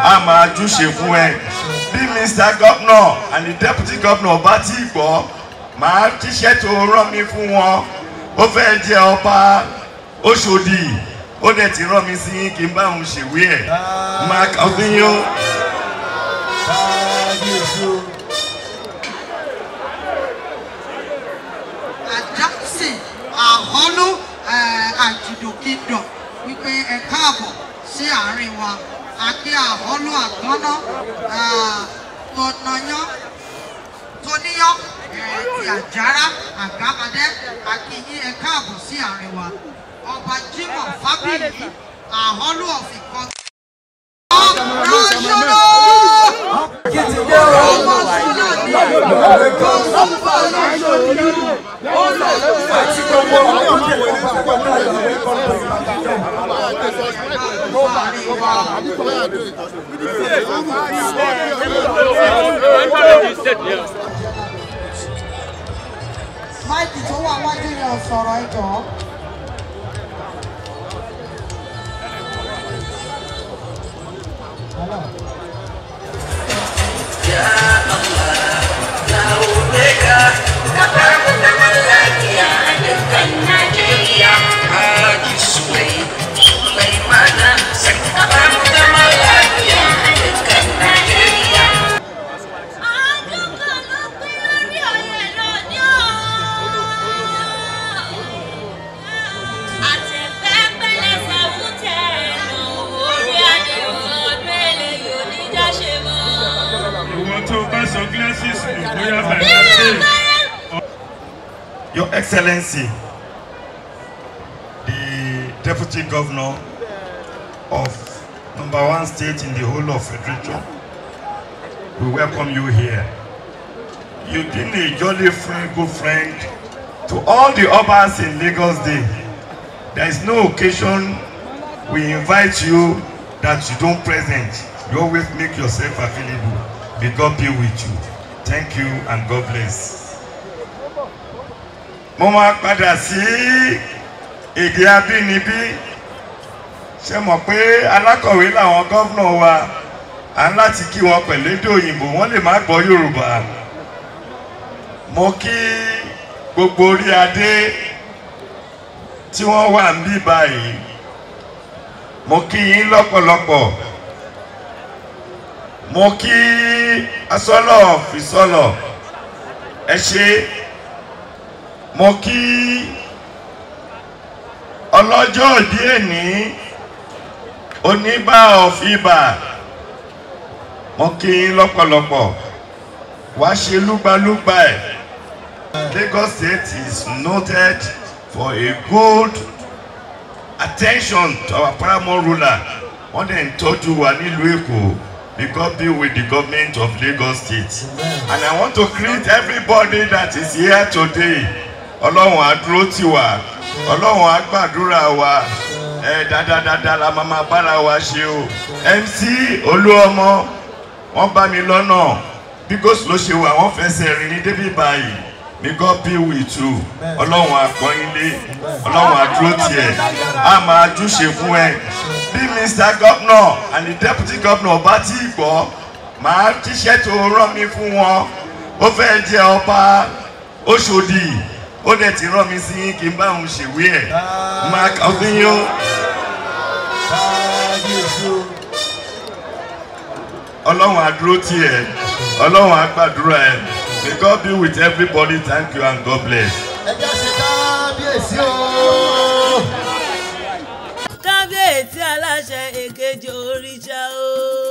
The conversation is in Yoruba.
A máa júṣe fún ẹ. Bí Mr. Governor and the Deputy Governor bá ti gbọ́, màá tíṣẹ́ tó rán mi fún wọn. Ó fẹ́ jẹ ọba Ọ̀ṣọ́dì, ó dẹ̀ ti rán mi sí kí n bá òun ṣèwé ẹ̀. Máa kà fún yín o. Àjàsìn Àhọ́lú Àjìdò Kingdom wípé ẹ káàbọ̀ sí àárín wa. Àti Àhọ́lú Àgbọ́nà Tọ̀nàyán Tóníyán ti Àjàrà Àgbàmadé, àti yín ẹ káàbọ̀ sí àárín wa. Ọba Jimoh Fábíyì Àhọ́lú of Ìkọ̀tún. Máìkì tó wà wájú yẹn sọ̀rọ̀ ẹ jọ̀ọ́. Ya Allah, na roƙe ka ba mu zaman lafiya a dukkan Najeriya. Haji Sulaimana, ka ba mu zaman lafiya a dukkan Najeriya. Ọdún kan ló pé lórí oyè lónìí o. Àtẹ̀pẹ́pẹ́lẹ́sẹ̀ ń tẹ̀ ẹ̀nà orí adé ọdún eléyìí oníjà ṣe mọ́. Ìwọ tó bá sọ glasses nù bóyá by mistake. Your Excellency, the Deputy Governor of number one state in the whole of Federation, we welcome you here. You've been a jolly friend, good friend to all the Obas in Lagos Day. There is no occasion we invite you that you don't present. You always make yourself available. May God be with you. Thank you and God bless. Mo máa padà sí èdè abínibí. Ṣé mọ̀ pé alákọ̀wé làwọn gómìnà wa, à ń láti kí wọn pẹ̀lú èdè òyìnbó, wọ́n lè má gbọ́ Yorùbá. Mo kí gbogbo orí adé tí wọ́n wà ń bí báyìí. Mo kí yín lọ́pọ̀lọpọ̀. Mo kí asọ́lọ̀ fìsọ́lọ̀, ẹ ṣé. Mo kí ọlọ́jọ́ òbí ẹ̀ní oníbà of ibà. Mo kí yín lọ́pọ̀lọpọ̀. Wá ṣe lúgbalúgba ẹ̀. Lagos State is noted for a good attention to our paramount ruler. Wọ́n dẹ̀ ń tọ́jú wa nílùú Èkó. May God be with the government of Lagos State. And I want to greet everybody that is here today. Ọlọ́run á dúró tì wá. Ọlọ́run á gbàdúrà wa. Ẹ dáadáa la máa máa bára wa ṣe o. MC Olúọmọ, wọ́n bá mi lọ́nà. Bí gòsì ló ṣe wà, wọ́n fẹsẹ̀ rìn ní débí báyìí. May God be with you. Ọlọ́run á pọ́n yín lé. Ọlọ́run á dúró tì ẹ́. A máa júṣe fún ẹ. Bí Mr. Governor and the Deputy Governor bá ti gbọ́, màá tíṣẹ́ tó rán mi fún wọn. Ó fẹ́ jẹ ọba Ọ̀ṣọ́dì, ó dẹ̀ ti rán mi sí kí n bá òun ṣèwé ẹ̀. Máa kà fún yín o. Ọlọ́run á dúró tì ẹ́. Ọlọ́run á gbàdúrà ẹ̀. May God be with everybody. Thank you and God bless. Ẹ jẹ́ ṣe kábíyèsí o. Kábíyèsí aláṣẹ èkejì òrìṣà o.